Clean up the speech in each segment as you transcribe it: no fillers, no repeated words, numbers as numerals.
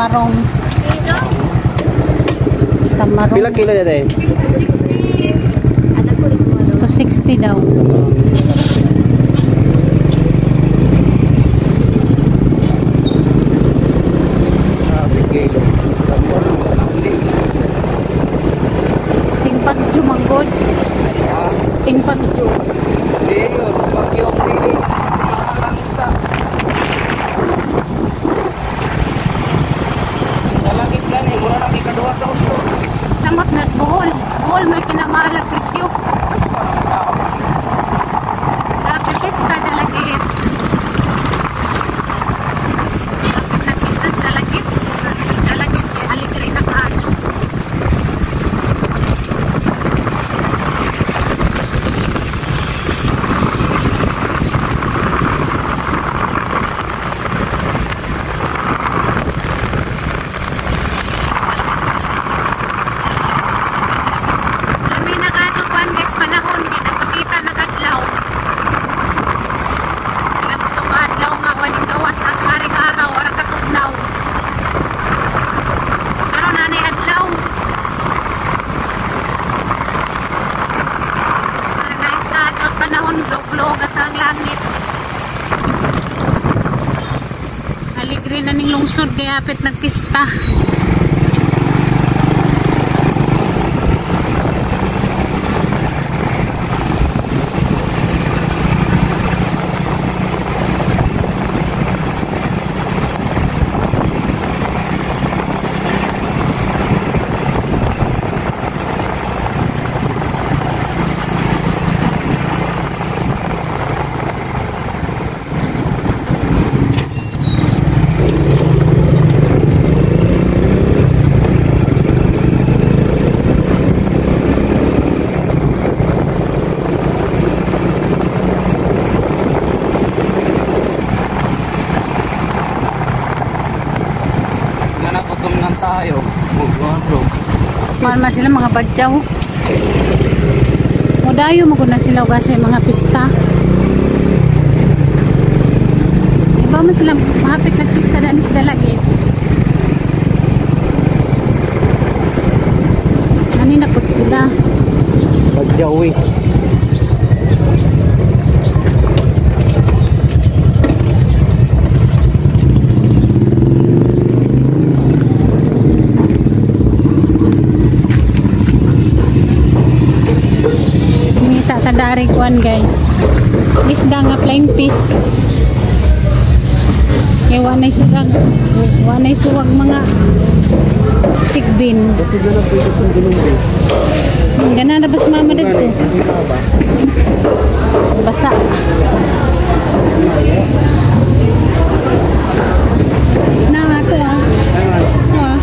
Tamarong. Tamarong. Pila kilo na tayo? To 60 daw. Kilo. Tingpagju manggod. Tingpagju. Samot nas Bohol. Bohol may kinamahal ang presyo. Grabe pista Dalagit. Grabe nagpista sa Dalagit. Dalagit kay aligre na kaadyo. Kami nakachukuan guys panahon kay nagpakita nagadlaw. Kaya itong adlaw nga waling gawas at haring araw ara katugnaw. Karon anay adlaw. Nice ka panahon glog-glog at ang langit. Aligre na ning lungsod kay hapit nagpista. Tayo. Mahal man sila mga badyaw. Mudayo mo na sila kasi mga pista. Iba man sila mahapit nagpista na sa Dalagit. Ani na pud sila. Badyaw eh. Tadari kuan guys. Isda nga flying fish. Kay wanay suwag mga sigbin. Gana na bas mama dito. Basa. Na ato ah. Ah.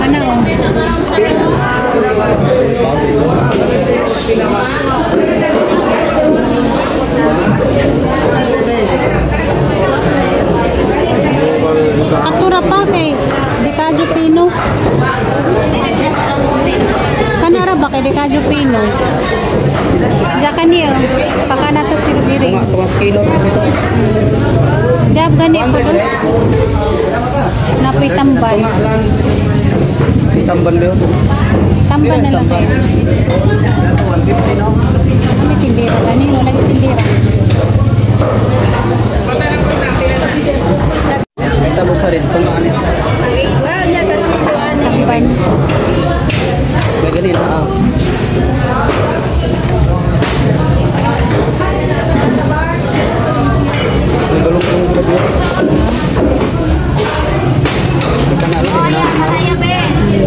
Ano? Atura pa kay Dekadyo Pino. Kanara ba kay Dekadyo Pino? Diya niyo. Paka na to si Rubiri. Diya gani po doon. Napoy tambal. Tamban ba yun? Tamban na lang kayo. May tindera gani. Wala yung tindera. Tapos sa rin. Tamban. May ganun ah. May galong-galong grabe yun.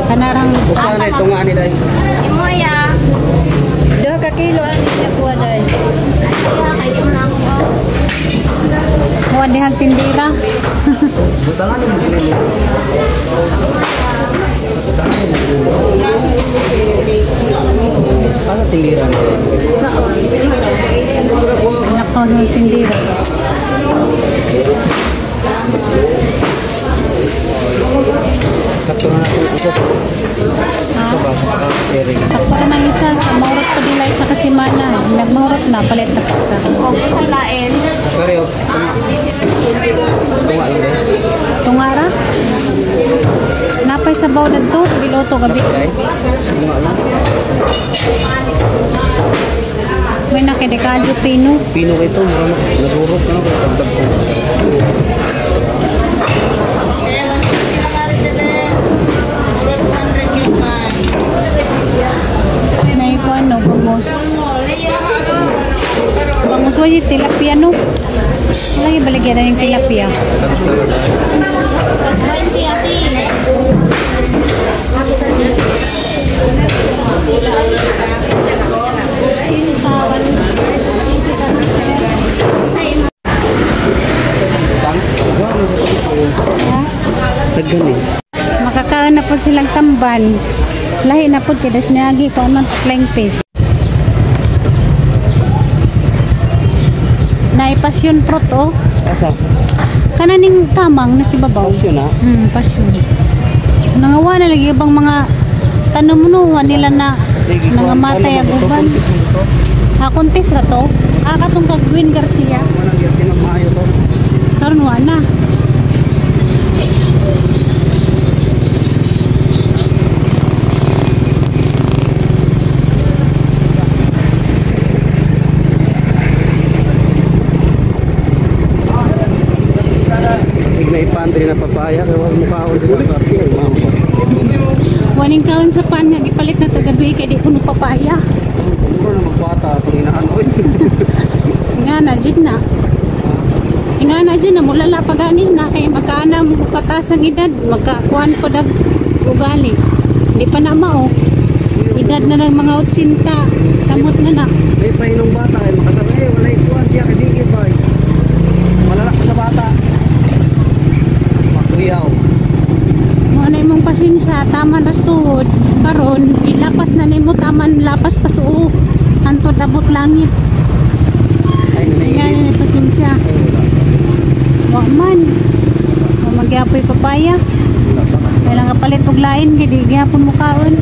Kanarang Usa na ito nga ani dai. Imo ya. 2 ka kilo ani siya kuha dai. Ay, kay di mo na ako. Kuha dihang tindera. Butangan mo dili. Ano tindera? Nako ng tindera. Kapto na natin usas. Ito ba? Sa sharing. Sakto ka ng isa. Sa maurot ko nila isa kasi mana. Nagmaurot na, palit na ka. O, lain. Sorry, oh. Tunga lang din. Tungara? Napay sabaw na to. Giloto gabi. Okay. Tunga lang. May nakidekadyo pino. Pino ko ito. Mura na. Nadurog na ako. Dagdag ko. Naikuan no, bangos. Bangos wala yung tilapia no. Wala yung baligyan na yung tilapia. Tapos na lang. 20 ate. Tang. Daghan eh. Makakaon na po silang tamban. Lahi na po kay das niagi ko man flying fish. Naay passion fruit oh. Asa? Kananing tamang na si babaw. Yun ah. Passion. Nangawa na lagi ibang mga tanom no, wa nila na nangamatay ang uban. Ah, kuntis ra to. Ah, katong kag Gwen Garcia. Karon wa na. Igna ipantry na papaya kay wag mukhaon sa parking. Waning kaon sa pan nga gipalit na tagabi kay di kuno papaya. Mura na magbata itong inaan oy. Nga na jud na. Nga na jud na mulala pa gani na kay magkaana mo kataas ang edad, magkakuan pa dag ugali. Di pa na mao. Edad na ng mga 80, samot na na. May pahinong bata kay makasabay eh, wala ikuan diya kay digi boy. Malala ko sa bata. Makuyaw. Mo na imong pasensya, taman ras tuhod. Karon ilapas na nimo taman lapas pa suo. Hantod abot langit. Ay nanay. Nga na pasensya. Wa man. Wa magyapoy papaya. Kailangan kapalit og lain kay di gyapon mo kaon.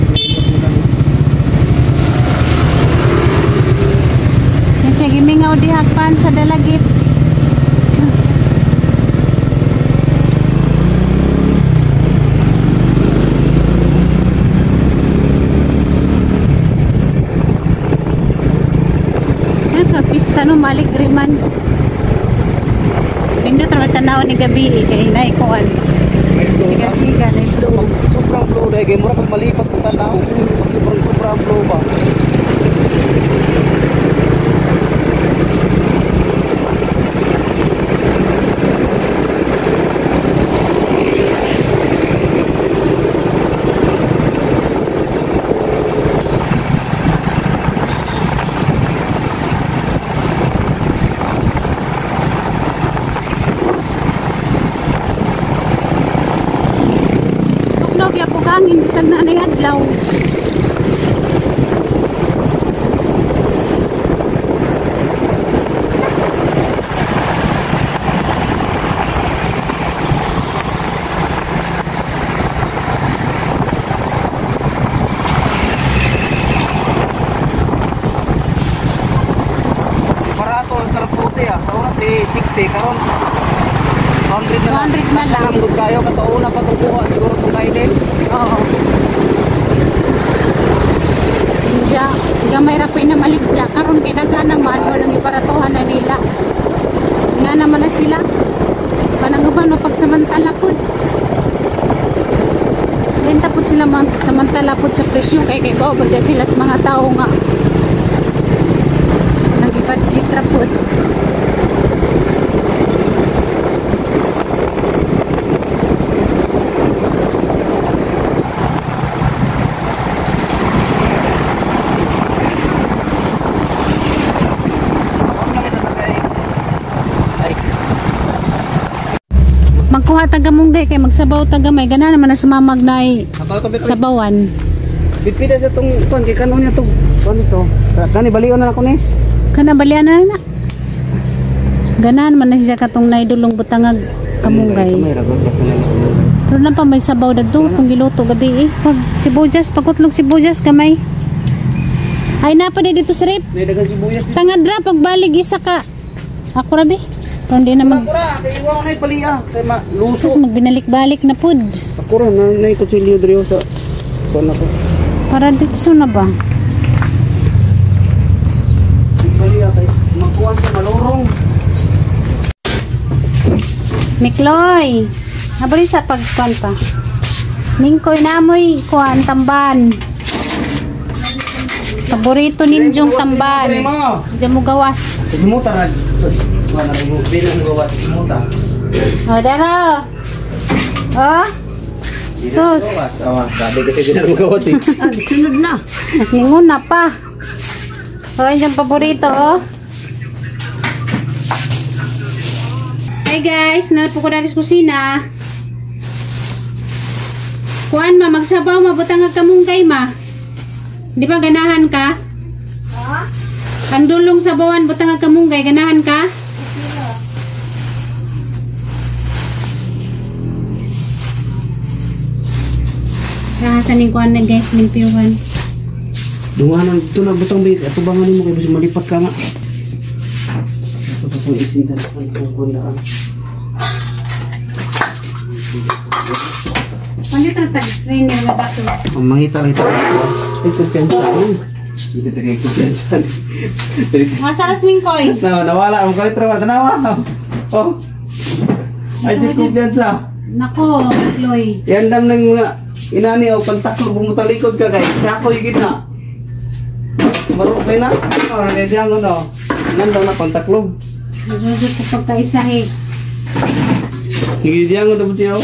Kasi gimingaw diha pan sa dalagit. Yan ka pista no maligre man. Pindot ra tanaw ni gabi eh, kay naikuan. Siga siga na blue. Sobrang flow dahil kay mura pag malipat ang tanaw. Sobrang sobrang flow ba. Tugnog ya pugangin bisag na nay adlaw. Barato ang tarang puti ah. Sa una 360 karon 100 na lang. 100 na lang. Alam gud kayo katuuna pa tong kuha siguro tong kainin. Oo. Diya, gamay ra ko na maligya karon kay daghan naman walang iparatuhan na nila. Nga naman na sila. Kanang uban mapagsamantala pud. Benta pud sila magsamantala pud sa presyo kay kay bao ba sila sa mga tao nga nagibudget ra pud. Magkuha taga munggay kay magsabaw taga may gana naman na sumamag na sabawan. Bitbita sa tong kuan kay kanon niya tong kuan ito. Kani balion na ako ni. Kana balian na na. Ganan man na siya katong naidulong butangag kamunggay. May ragot kasi na. Doon lang pa may sabaw dagdo kung giluto gabi eh. Pag sibuyas, pagkutlog sibuyas gamay. Ay na pa dito sa rep. May dagang sibuyas dito. Tangadra pagbalig isa ka. Ako rabi. Kung di na mag Ako ra, kay iwa na paliya, kay maluso. Sus, magbinalik-balik na pud. Ako ra na nay kutsilyo diri sa kuan ako. Para dito na ba? Paliya kay makuan sa malurong. Mikloy. Nabali sa pagkuan pa. Mingkoy na amoy kuan tamban. Paborito ninjong tamban. Diyan mo gawas. Simuta na. Kuan na mo bilang gawas simuta. Oh, dara. Oh. Sus. Awa, sabi kasi di na mo gawas eh. Sunod na. Ningon na pa. Oh, yan yung paborito, oh. Hi guys, nalapo ko dali sa kusina. Kuan ma, magsabaw ma, butang ka kamunggay ma. Di ba ganahan ka? Ha? Ang dulong sabawan, butang ka kamunggay, ganahan ka? Kahasan ning kuan na guys, limpyuhan. Dunganan dito na butang big ato bangan nimo kay bisag malipat ka nga. Ito pa kung isin telefon kung kundaan. Palit ang tag-screen niya nga bato. Ang mangita lang ito. Ay, kumpiyansa. Hindi tayo kumpiyansa. Mga saras mingkoy. Na, nawala. Ang kalit raw. Tanawa. Oh. Ay, di kumpiyansa. Nako, Chloe. Yan dam ng mga inani o pantaklo bumutalikod ka kay sako yung gina. Marok kayo na. Oh, nandiyan ko no. Nan daw na pantaklo. Nagugod ko pagkaisahe. Hindi diyan ko dapat siya.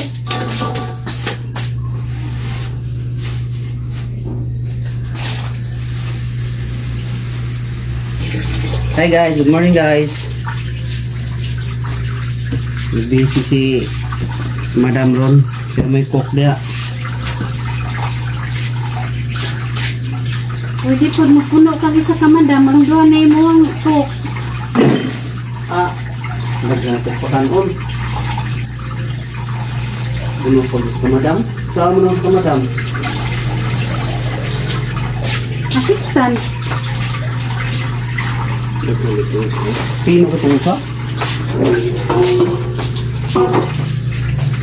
Hi guys, good morning guys. Busy si Madam Ron. Siya may cook niya. Pwede po, magpuno kag isa ka madam. Marong na imo ang cook. Ah, lagyan natin pakanon. Puno po ka madam. Saan mo naman ka madam? Assistant. Pino ka itong usa?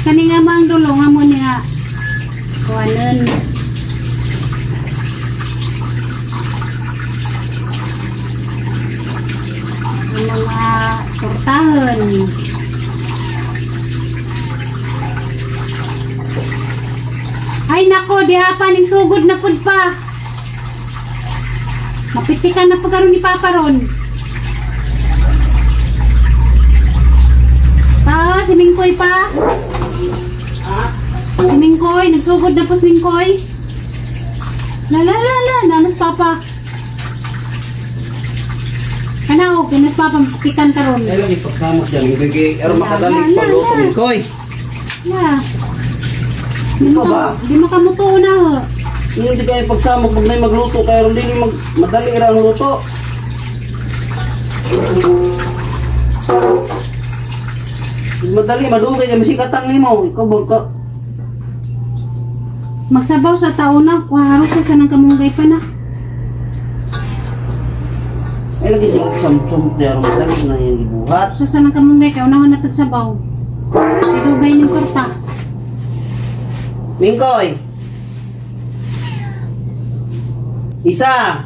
Kani nga mang dulo nga mo niya. Kuanon. Ang mga tortahan. Ay nako, diha pa ning sugod na pud pa. Mapitikan na pagkaroon ni Papa ron. Pa, si Mingkoy pa. Si Mingkoy, nagsugod na po si Mingkoy. La la la la, nanas Papa. Kana okay, nas Papa, mapitikan ka ron. Ay lang ipagsama siya. Bigay, aron makadali pagluto ni Koy. La. Ikaw ba? Di mo kamutuo na ho. Hindi kayo pagsama pag may magluto kaya ron dili mag madali ra ang luto. Madali madugay kay masikatang nimo. Ikaw ba ka? Magsabaw sa tao na, kuharo sa sanang kamunggay pa na. Ay lagi siya samsung pero madali na yung ibuhat. Sa sanang kamunggay kay unahon na tagsabaw. Sidugay ning korta. Mingkoy. Isa.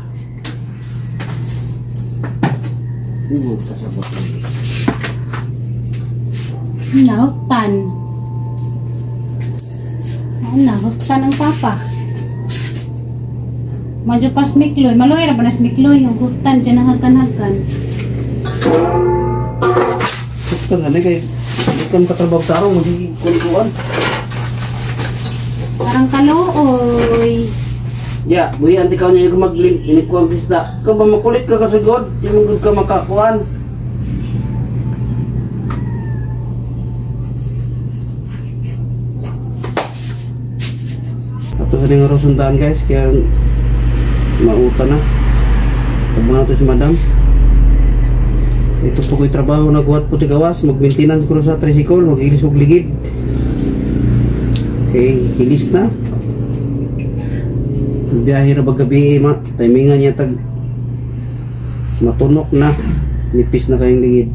Nahuktan. Ay, nahuktan ang papa. Medyo pas mikloy. Maloy ra ba na mikloy? Hugtan dyan ang hagkan-hagkan. Hugtan na kay hugtan ka trabaho tarong magiging kulikuan. Parang kalooy. Ya, buhi anti ka niya maglin inikuang isda. Ka ba makulit ka kasugod, yung gud ka makakuan. Ato sa ning oras untaan guys, kaya mauta na. Tabungan nato si madam. Ito po ko'y trabaho na guwat po tigawas, mag-maintenance ko sa tricycle, mag-ilis og ligid. Okay, hilis na. Biyahe ra ba gabi ma? Timingan niya tag matunok na. Nipis na kayong ligid.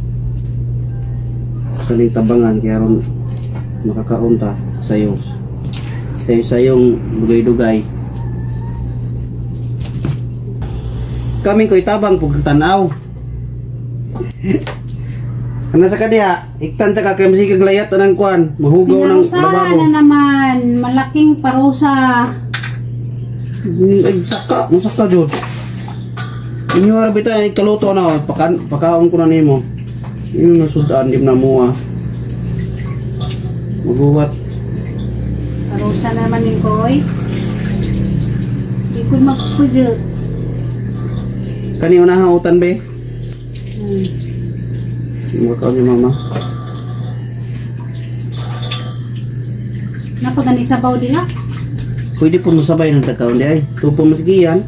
Sa ning tabangan kaya ron makakaunta sayo. Sayo sayong dugay-dugay. Kami ko'y tabang pug tan-aw. Ano sa kadiha? Iktan sa ka kay masikag layat anang kuan, mahugaw ng lababo. Na naman, malaking parusa. Ay, saka, masaka jud. Inyo ra bitaw ay kaluto na pakaon ko na nimo. Ino nasudaan di na mua. Maguwat. Parusa na naman ni Koy. Di ko magpudyo. Kani una utan be. Mukha ni mama. Napagani sabaw diha. Pwede po masabay ng tagkaon di ay. Tupo masgiyan.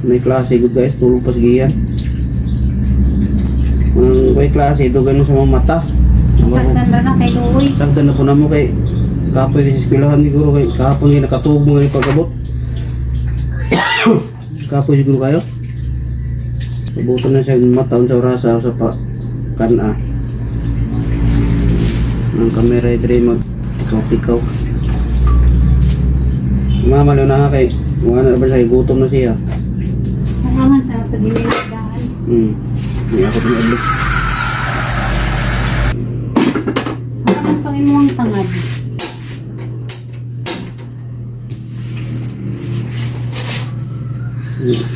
May klase good guys, tulog pasigiyan. Ang may klase dugan sa mga mata. Saktan ra na kay Luoy. Saktan na po na mo kay kapoy sa eskwelahan siguro kay kahapon kay nakatug mo ngayon pag-abot. Kapoy siguro kayo. Abutan na siya mata sa orasa sa pa kana. Ang kamera ay dre mag tikaw-tikaw. Mama na kay wala na ba siya gutom na siya. Hangan sa tagiliran. Hindi ako tinadlok. Parang itong imuang tangad.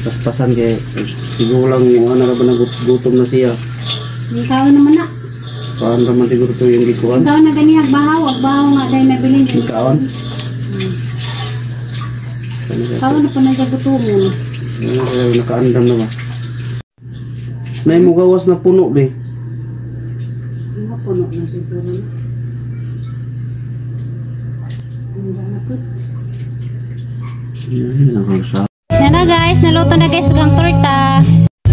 Paspasan kay siguro lang ano ra ba gutom na siya. Ikaw naman na. Kaan raman siguro to yung gikuan. Ikaw na gani agbahaw, agbahaw nga dahil nabilin. Ikaon. Ikaw na po nagagutomon. Nakaandam na ba? Nay mo gawas na puno be. Ano puno na siguro na. Na guys, naluto na guys ang torta.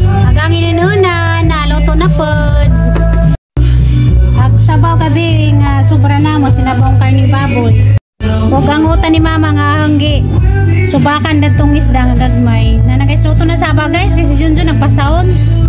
Agang ininuna, naluto na pod. Ag sabaw gabi nga sobra na mo sinabong karning baboy. Ug ang utan ni mama nga hanggi subakan datong isda nga gagmay. Na guys, luto na saba guys kasi Junjun nagpasounds.